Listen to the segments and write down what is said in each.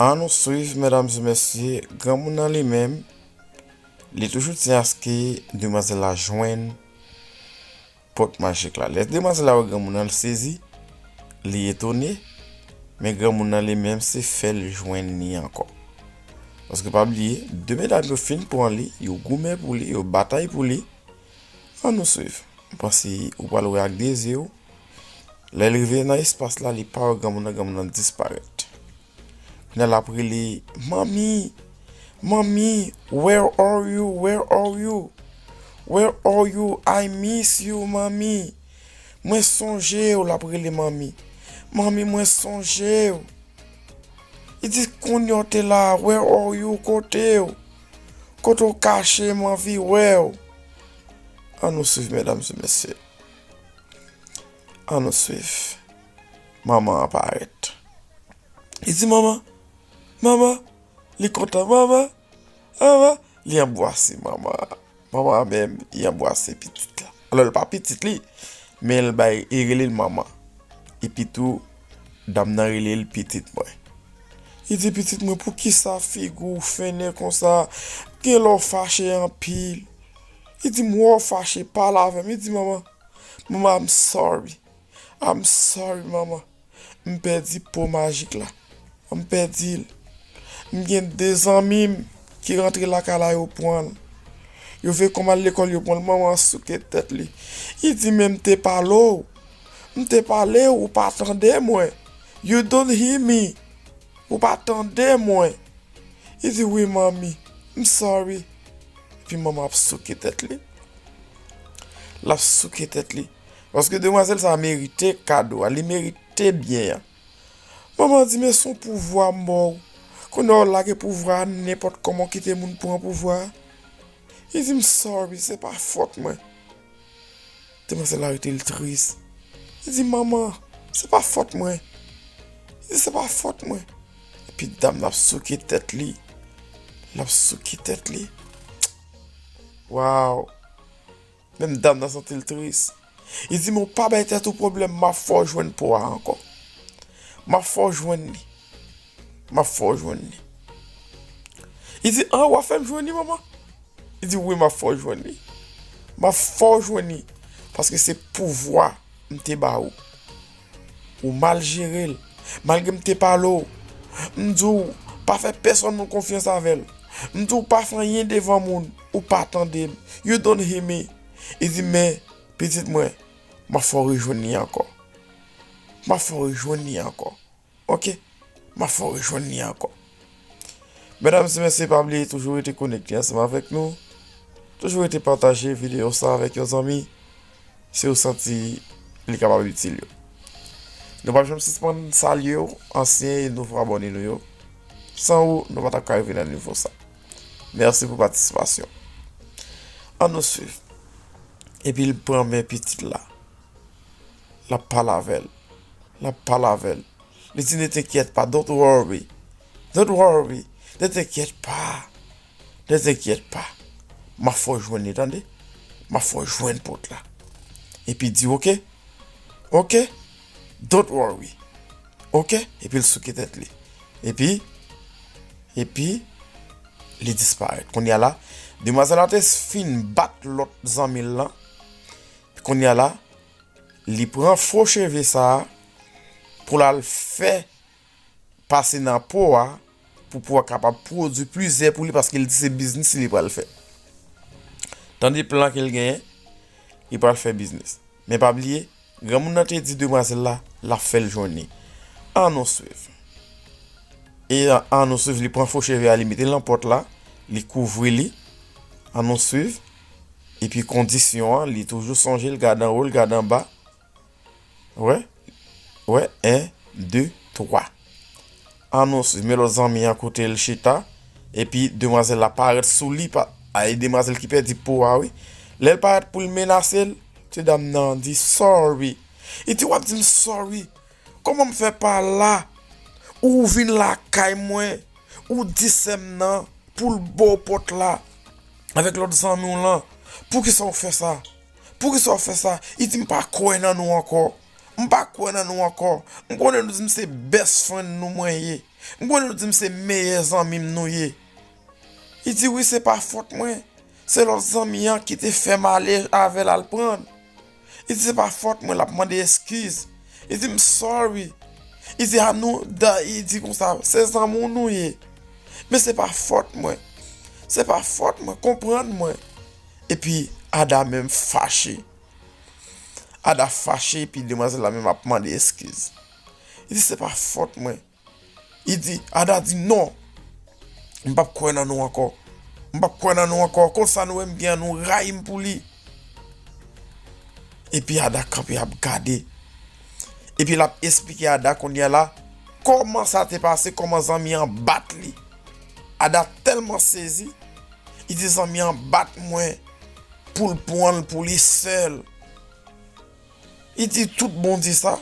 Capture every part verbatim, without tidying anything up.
An nou swiv, medam e mesye, granmoun nan li menm, li toujou tyen aske demwazèl la jwenn pòt majik la. Lè demwazèl la wè granmoun nan, l sezi, li etone, men granmoun nan li menm se fè l jwenn li ankò. Paske pa bliye, de medam yo fin pran li, yo goumen pou li, yo batay pou li. An nou swiv. M panse ou pral wè ak de zye w. Lè l rive nan espas la, li pa wè granmoun nan, granmoun nan disparèt. Kounye a l ap rele, "Manmi, manmi, where are you? Where are you? Where are you? I miss you, manmi. Mwen sonje w," l ap rele manmi. "Manmi, mwen sonje w." Li di, "Kounye a w te la, where are you? Kote w? Kote w kache, m anvi wè w." An nou swiv, medam e mesye. An nou swiv. Manman an parèt. Li di, "Manman, manman." Li kontan, "Manman, manman." Li anbwase manman an. Manman an menm, li anbwase pitit la. Alò, l pa pitit li, men l bay, li rele l manman. Epi tou, dam nan rele l pitit mwen. Li di, "Pitit mwen, poukisa figi w fennen konsa? Gen lè w fache anpil." Li di, "M wè w fache, pale avè m." Li di, "Manman, manman, I'm sorry. I'm sorry, manman. M pèdi po majik la. M pèdi l. M gen de zanmi m ki rantre lakay la, yo pran l. Yo veye kòm al lekòl, yo pran l." Manman an souke tèt li. Li di, "Men m te pale w. M te pale w, ou pa tande mwen. You don't hear me. Ou pa tande mwen." Li di, "Wi, manmi. I'm sorry." Epi manman ap souke tèt li. L ap souke tèt li. Paske demwazèl sa a merite kado a. Li merite byen an. Manman di, "Men se yon pouvwa m ba w. Kounye a w lage pouvwa a nenpòt kòman, w kite moun pran pouvwa a." Li di, "M sorry, se pa fòt mwen." Demwazèl la rete l tris. Li di, "Manman, se pa fòt mwen." Li di, "Se pa fòt mwen." Epi dam nan ap souke tèt li. L ap souke tèt li. Waw. Menm dam nan santi l tris. Li di, "Men w pa bay tèt ou pwoblèm, m ap fè w jwenn po a ankò. M ap fè w jwenn li. M ap fè w jwenn li." Li di, "An, w ap fè m jwenn li, manman?" Li di, "Wi, m ap fè w jwenn li. M ap fè w jwenn li. Paske se pouvwa m te ba ou. Ou mal jere l. Malgre m te pale w, m di w pa fè pèsonn moun konfyans avè l. M di w pa fè anyen devan moun, ou pa tande m. You don't hear me." Li di, "Men, pitit mwen, m ap fè w rejwenn li ankò. M ap fè w rejwenn li ankò. Oke? M ap fè w rejwenn li ankò." Medam e mesye, pa bliye toujou rete konekte ansanm avèk nou. Toujou rete pataje videyo sa avèk yon zanmi si w santi li kapab itil yo. Nou p ap janm sispann salye w, ansyen e nouvo abòne nou yo. San ou, nou pa t ap ka rive nan nivo sa. Mèsi pou patisipasyon. An nou swiv. Epi l pran men pitit la. L ap pale avè l. L ap pale avè l. Li di, "Ne t'inquiète pas, don't worry. Don't worry. Ne t'inquiète pas. Ne t'inquiète pas. M ap fè w jwenn li, tande. M ap fè w jwenn pòt la." Epi di, "Oke. Oke. Don't worry. Oke." Epi l souke tèt li. Epi, epi, li disparèt. Kounye a la, demwazèl la te fin bat lòt zanmi l lan. Kounye a la, li pran fo cheve sa a pou l al fè pase nan po a, pou po a kapab pwodui plizyè pou li, paske li di se biznis li pral fè. Tande plan ke l genyen, li pral fè biznis. Men pa bliye, granmoun nan te di demwazèl la, l ap fè l jwenn li. An nou swiv. E an nou swiv, li pran fo cheve a, li mete l nan pòt la, li kouvri li. An nou swiv. Epi kondisyon an, li toujou sonje l gade anwo, l gade anba. Wè, wè, en, de, twa. An nou swiv, men lòt zanmi an kote l chita, epi demwazèl la parèt sou li, pa, ay, demwazèl ki pèdi po a, wi. Lè l parèt pou l menase l, ti dam nan di, "Sorry." Li di, "W ap di m sorry? Kòman m fè pa la? Ou vin lakay mwen, ou di sè m nan pou l ba w pòt la avèk lòt zanmi w lan. Poukisa w fè sa? Poukisa w fè sa?" Li di, "M pa kwè nan nou ankò. M pa kwè nan nou ankò. M konnen nou di m se best friend nou mwen ye. M konnen nou di m se meyè zanmi m nou ye. Li di, wi, se pa fòt mwen. Se lòt zanmi an ki te fè m ale avè l al pran l. Li di, se pa fòt mwen, l ap mande eskiz. Li di, m sorry. Li di, a nou, da, li di konsa, se zanmi w nou ye. Men se pa fòt mwen. Se pa fòt mwen, konprann mwen. Epi, Ada menm fache. Ada fache, epi demwazèl la menm ap mande eskiz. Li di, se pa fòt mwen. Li di, Ada di, non. M p ap kwè nan nou ankò. M p ap kwè nan nou ankò. Konsa nou wè m gen an, nou rayi m pou li. Epi Ada kanpe ap gade. Epi l ap esplike Ada kounye a la kòman sa te pase, kòman zanmi an bat li. Ada tèlman sezi, li di zanmi an bat mwen pou l pran l pou li sèl. Li di tout bon di sa.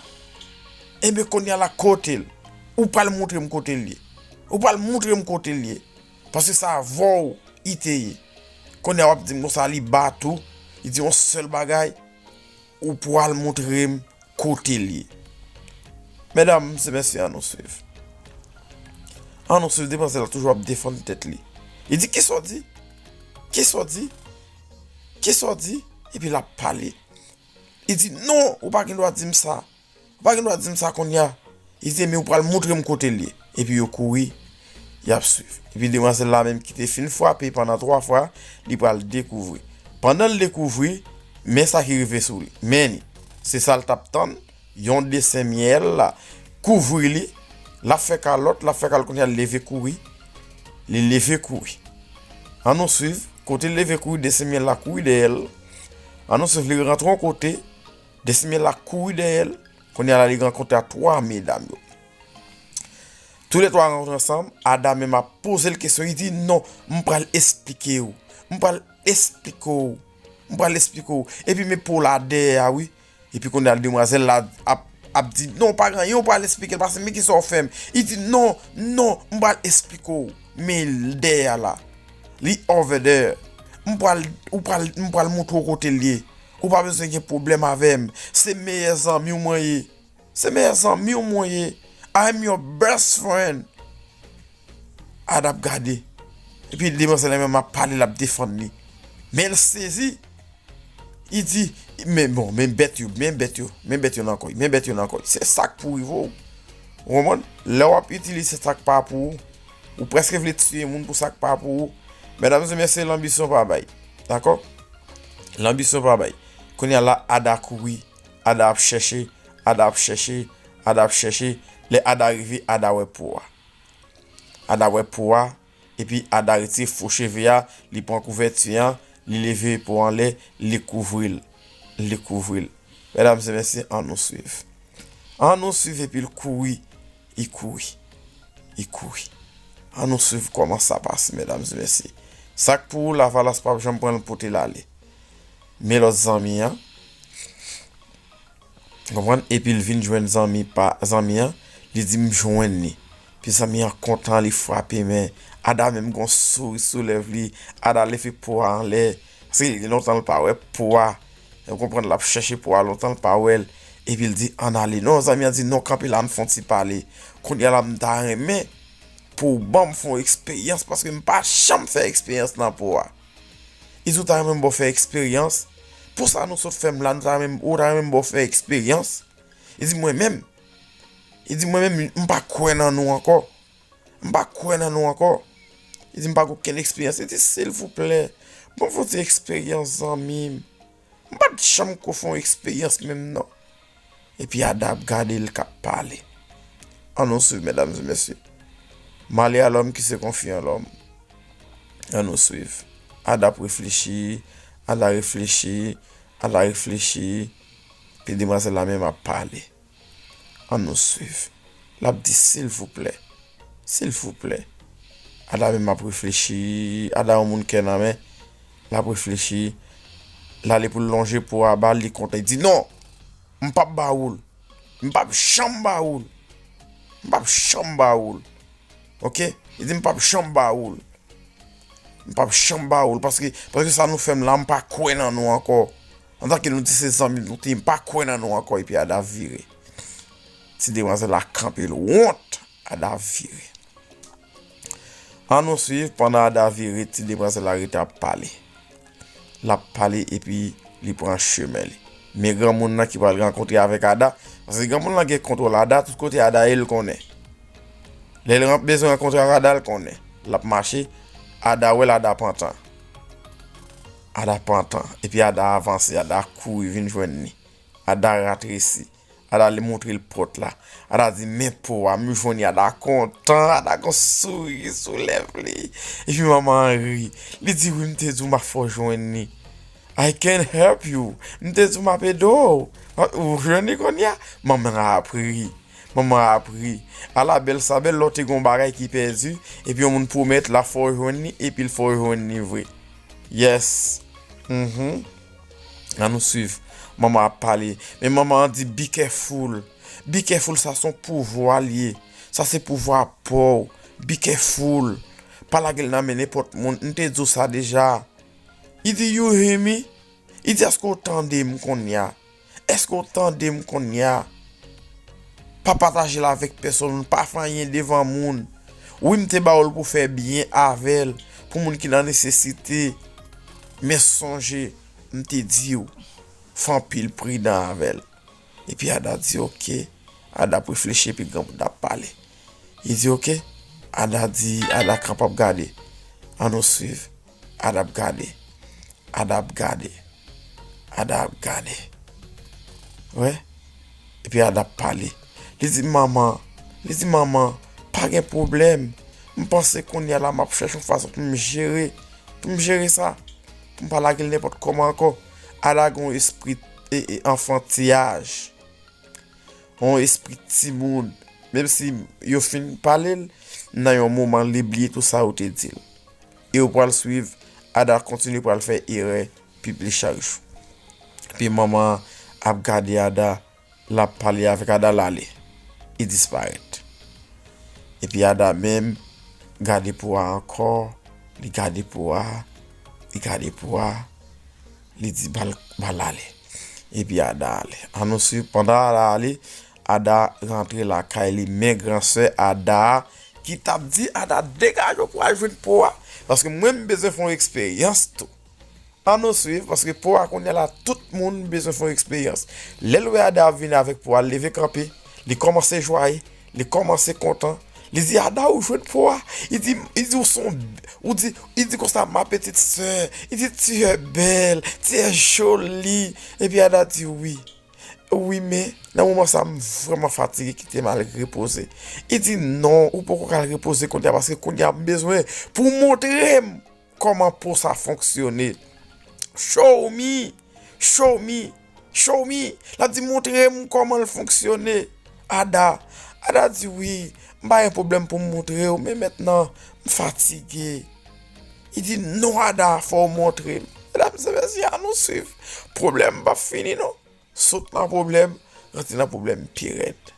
Ebyen kounye a la kote l. Ou pral montre m kote l ye. Ou pral montre m kote l ye. Paske sa avè w li te ye. Kounye a w ap di m konsa li bat ou. Li di yon sèl bagay. Ou pral montre m kote l ye. Medam e mesye, ann nou swiv. Ann nou swiv, demwazèl la toujou ap defann tèt li. Li di, kisa w di? Kisa w di? Kisa w di? Epi l ap pale. Li di, non, ou pa gen dwa di m sa. Ou pa gen dwa di m sa kounye a. Li di, men ou pral montre m kote l ye. Epi yo kouri, y ap swiv. Epi demwazèl la menm ki te fin frape pandan twa fwa, li pral dekouvri. Pandan l dekouvri, men sa ki rive sou li. Men li, se sa l t ap tann, yon desen myèl la kouvri li, l ap fè kalòt, l ap fè kalòt kounye a l leve kouri. Li leve kouri. Ann nou swiv, kote l leve kouri, desen myèl la kouri dèyè l. Ann nou swiv, li rantre yon kote, desen myèl la kouri dèyè l. Kounye a la, li rankontre ak twa medam yo. Toulètwa rankontre ansanm, Ada menm ap poze l kesyon, li di, non, m pral esplike w. M pral esplike w. M pral esplike w. Epi men po la dèyè a, wi. Epi kounye a, demwazèl la ap, ap di, non, pa gen anyen, w pral esplike l, paske men kisa w fè m. Li di, non, non, m pral esplike w. Men dèyè a la. Li over there. M pral, ou pral, m pral montre w kote l ye. Ou pa bezwen gen pwoblèm avè m. Se meyè zanmi w mwen ye. Se meyè zanmi w mwen ye. I am your best friend. Ada ap gade. Epi demwazèl la menm ap pale, l ap defann li. Men l sezi. Li di, men bon, men bèt yo, men bèt yo, men bèt yo nan kòy, men bèt yo nan kòy. Se sa k pou rive w. Ou konprann? Lè w ap itilize sa k pa pou ou, ou prèske vle tiye moun pou sa k pa pou ou. Medam e mesye, lanbisyon pa bay. Dakò? Lanbisyon pa bay. Kounye a la, Ada kouri, Ada ap chèche, Ada ap chèche, Ada ap chèche. Lè Ada rive, Ada wè po a. Ada wè po a, epi Ada retire fo cheve a, li pran kouvèti an, li leve po a anlè, li kouvri l. Li kouvri l. Medam e mesye, ann nou swiv. Ann nou swiv epi l kouri. Li kouri. Li kouri. Ann nou swiv kòman sa pase, medam e mesye. Sa k pou ou, lavalas p ap janm pran l pote l ale. Men lòt zanmi an, konprann? Epi l vin jwenn zanmi pa, zanmi an, li di, m jwenn li. Epi zanmi an kontan, li frape men. Ada menm gon souri sou lèv li. Ada leve po a anlè. Paske li gen lontan l pa wè po a. Ou konprann, l ap chèche po a lontan, l pa wè l. Epi l di, ann ale. Non, zanmi an di, non, kanpe la, m fè yon ti pale. Kounye a la, m ta renmen pou w ban m fè yon eksperyans, paske m pa janm fè eksperyans nan po a. Li di, ou ta renmen m ba w fè eksperyans? Pou sa nou sot fè m la, nou ta renmen, ou ta renmen m ba w fè eksperyans? Li di, mwen menm. Li di, mwen menm, m pa kwè nan nou ankò. M pa kwè nan nou ankò. Li di, m pa gen okenn eksperyans. Li di, silvouplè, ban m fè yon ti eksperyans, zanmi m. M pa t janm ko fè yon eksperyans menm, non. Epi Ada ap gade l k ap pale. Ann nou swiv, medam e mesye. Malè a lòm ki se konfi an lòm. Ann nou swiv. Ada ap reflechi, Ada reflechi, Ada reflechi. Epi demwazèl la menm ap pale. Ann nou swiv. L ap di, silvouplè. Silvouplè. Ada menm ap reflechi. Ada yon moun kè nan men. L ap reflechi. L ale pou l lonje po a ba l, li kontan. Li di, non! M p ap ba ou l. M p ap janm ba ou l. M p ap janm ba ou l. Oke? Li di, m p ap janm ba ou l. M p ap janm ba ou l. Paske, paske sa nou fè m la, m pa kwè nan nou ankò. Antanke nou di se zanmi nou te, m pa kwè nan nou ankò, epi Ada vire. Ti demwazèl la kanpe l wont, Ada vire. Ann nou swiv, pandan Ada vire, ti demwazèl la rete ap pale. L ap pale epi li pran chemen li. Men granmoun nan ki pral rankontre avèk Ada, paske granmoun nan gen kontwòl Ada, tout kote Ada ye, l konnen. Lè l ran- bezwen rankontre ak Ada, l konnen. L ap mache, Ada wè l, Ada pantan. Ada pantan. Epi Ada avanse, Ada kouri vin jwenn li. Ada ratresi. Ada li montre l pòt la. Ada di, "Men po a, m jwenn li." Ada kontan, Ada gon souri sou lèv li. Epi manman an ri. Li di, "Wi, m te di w m ap fè w jwenn li. I can help you. M te di w m ap ede w. Ou jwenn li kounye a?" Manman an ap ri. Manman an ap ri. Ala bèl sa bèl lè w te gon bagay ki pèdi, epi yon moun pwomèt l ap fè w jwenn li, epi l fè w jwenn li vre. Yes. Mhm. Ann nou swiv. Manman ap pale. Men manman an di, "Be careful. Be careful, sa se yon pouvwa l ye. Sa se pouvwa pa w. Be careful. Pa lage l nan men nenpòt moun. M te di w sa deja." Li di, "You hear me?" Li di, "Èske w tande m kounye a? Èske w tande m kounye a? Pa pataje l avèk pèsonn, pa fè anyen devan moun. Wi, m te ba w l pou fè byen avè l, pou moun ki nan nesesite. Men sonje, m te di w, fè anpil pridan avè l." Epi Ada di, "Oke." Ada ap reflechi, epi granmoun nan ap pale. Li di, "Oke." Ada di, Ada kanpe ap gade. Ann nou swiv. Ada ap gade. Ada ap gade. Ada ap gade. Wè? Epi Ada ap pale. Li di, "Manman," li di, "Manman, pa gen pwoblèm. M panse kounye a la m ap chèche yon fason pou m jere, pou m jere sa. Pou m pa lage l nenpòt kòman ankò." Ada gen yon espri e, e, anfantiyaj. Yon espri timoun. Menm si yo fin pale l, nan yon moman, li bliye tout sa yo te di l. E yo pral swiv, Ada kontinye pral fè erè pi plis chak jou. Epi manman an ap gade Ada, l ap pale avèk Ada, l ale. Li disparèt. Epi Ada menm gade po a ankò, li gade po a, li gade po a, li di, "Ba l, ba l ale." Epi Ada ale. Ann nou swiv, pandan Ada ale, Ada rantre lakay li, men gran sè Ada a, ki t ap di Ada, "Degaje w pou al jwenn po a, paske mwen m bezwen fè yon eksperyans tou." Ann nou swiv, paske po a kounye a la, tout moun bezwen fè yon eksperyans. Lè l wè Ada ap vini avèk po a, l leve kanpe, li kòmanse jwaye, li kòmanse kontan. Li di, "Ada, ou jwenn po a?" Li di, li di, "Ou son, ou di, li di konsa, ma petite sœur." Li di, "Tu es belle, tu es jolie." Epi Ada di, "Wi. Wi, men nan moman sa, m vrèman fatige, kite m al repoze." Li di, "Non, ou poko ka al repoze kounye a, paske kounye a m bezwen pou w montre m kòman po sa fonksyone. Show me, show me, show me." L ap di, "Montre m kòman l fonksyone, Ada." Ada di, "Wi, m pa gen pwoblèm pou m montre w, men mentnan, m fatige." Li di, "Non, Ada, fò w montre m." Medam e mesye, ann nou swiv. Pwoblèm p ap fini, non. Sot nan pwoblèm, rantre nan pwoblèm pi rèd.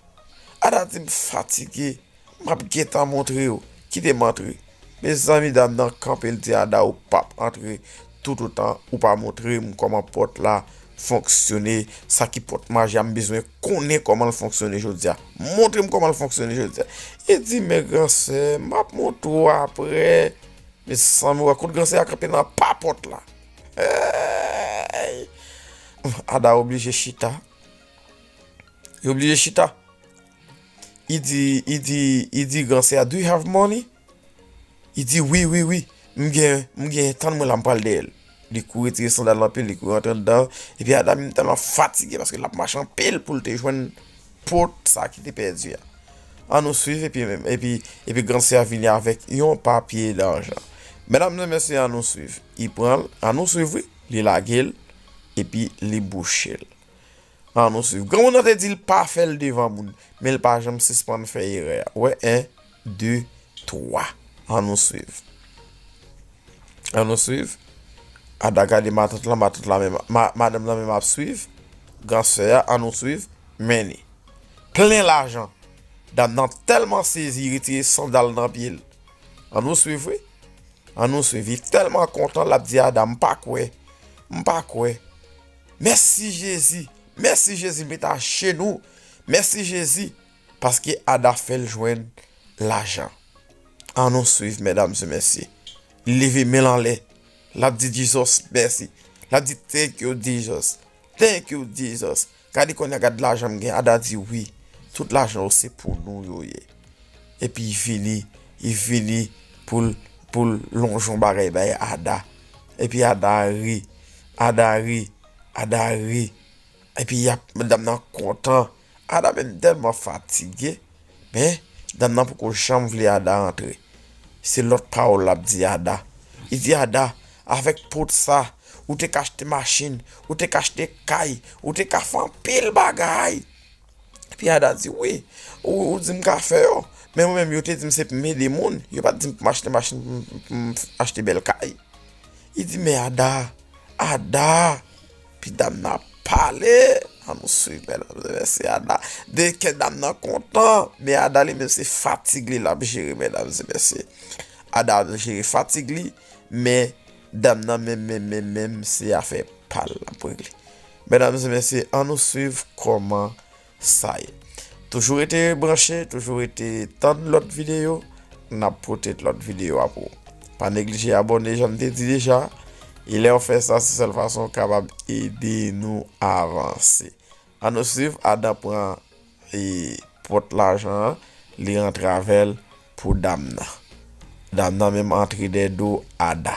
Ada di, "M fatige, m ap gentan montre w, kite m antre." Mezanmi, dam nan kanpe, l di, "Ada, ou p ap antre toutotan ou pa montre m kòman pòt la fonksyone. Sa ki pòt maji a, m bezwen konnen kòman l fonksyone jodi a. Montre m kòman l fonksyone jodi a." Li di, "Men gran sè, m ap montre w apre." Mezanmi, w wè kot gran sè a kanpe nan pa pòt la. Hey! Ada oblije chita. Li oblije chita. Li di, li di, li di gran sè a, "Do you have money?" Li di, "Wi, wi, wi. M gen, m gen, tann mwen la, m pral dèyè l." Li kouri retire sandal nan pye l, li kouri rantre anndan. Epi Ada menm tèlman fatige paske l ap mache anpil pou l te jwenn pòt sa ki te pèdi a. Ann nou swiv, epi, epi, epi gran sè a vini avèk yon papye lajan. Medam e mesye, ann nou swiv. Li pran l, ann nou swiv, wi. Li lage l, epi li bouche l. Ann nou swiv. Granmoun nan te di l pa fè l devan moun, men l pa janm sispann fè erè a. Ou wè, en, de, twa. Ann nou swiv. Ann nou swiv. Ada gade matant lan, matant lan menm, ma-, madanm lan menm ap swiv. Gran sè a, ann nou swiv. Men li. Plen lajan. Dam nan tèlman sezi, li retire sandal nan pye l. Ann nou swiv, wi. Ann nou swiv. Li tèlman kontan, l ap di Ada, "M pa kwè. M pa kwè." Mèsi Jezi. Mèsi Jezi, m met ajenou. Mèsi Jezi. Paske Ada fè l jwenn lajan. An nou swiv, medam e mesye. Li leve men l anlè. L ap di Jesus mèsi. L ap di thank you Jesus. Thank you Jesus. Gade kounye a, gad lajan m gen. Ada di wi. Tout lajan yo se pou nou yo ye. Epi li vini, li vini pou l, pou l lonje yon bagay bay Ada. Epi Ada ri, Ada ri, Ada ri. Epi y ap, dam nan kontan. Ada menm tèlman fatige. Men, dam nan poko janm vle Ada antre. Se lòt pawòl l ap di Ada. Li di Ada, avèk pot sa, ou te ka achte machin, ou te ka achte kay, ou te ka fè anpil bagay. Epi Ada di, wi, ou, ou di m ka fè yo. Men mwen menm, yo te di m se pou m ede moun. Yo pa t di m pou m achte machin, pou m, pou m achte bèl kay. Li di, men Ada, Ada. Epi dam nan ap pale. An nou swiv, medam e mesye, Ada. De kè dam nan kontan. Men Ada li menm se fatig li l ap jere, medam e mesye. Ada ap jere fatig li, men dam nan menm, menm, menm, menm, se afè pa l l ap regle. Medam e mesye, an nou swiv kòman sa ye. Toujou rete branche, toujou rete tann lòt videyo, n ap pote lòt videyo a pou ou. Pa neglije abòne, jan m te di deja. E lè w fè sa, se sèl fason w kapab ede nou avanse. An nou swiv, Ada pran e pòt lajan an, li rantre avè l pou dam nan. Dam nan menm antre dèyè do Ada.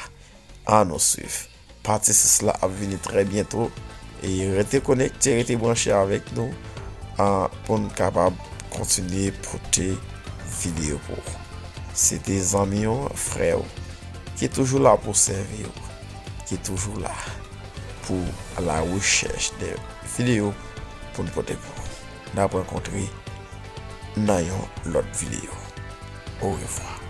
An nou swiv. Pati sis la ap vini trè byento. E rete konekte, rete branche avèk nou, an, pou n kapab kontinye pote videyo pou ou. Se te zanmi w, frè w, ki toujou la pou sèvi w, ki toujou la pou la rechèch de videyo pou n pote pou ou. N ap rankontre nan yon lòt videyo. Orevwa.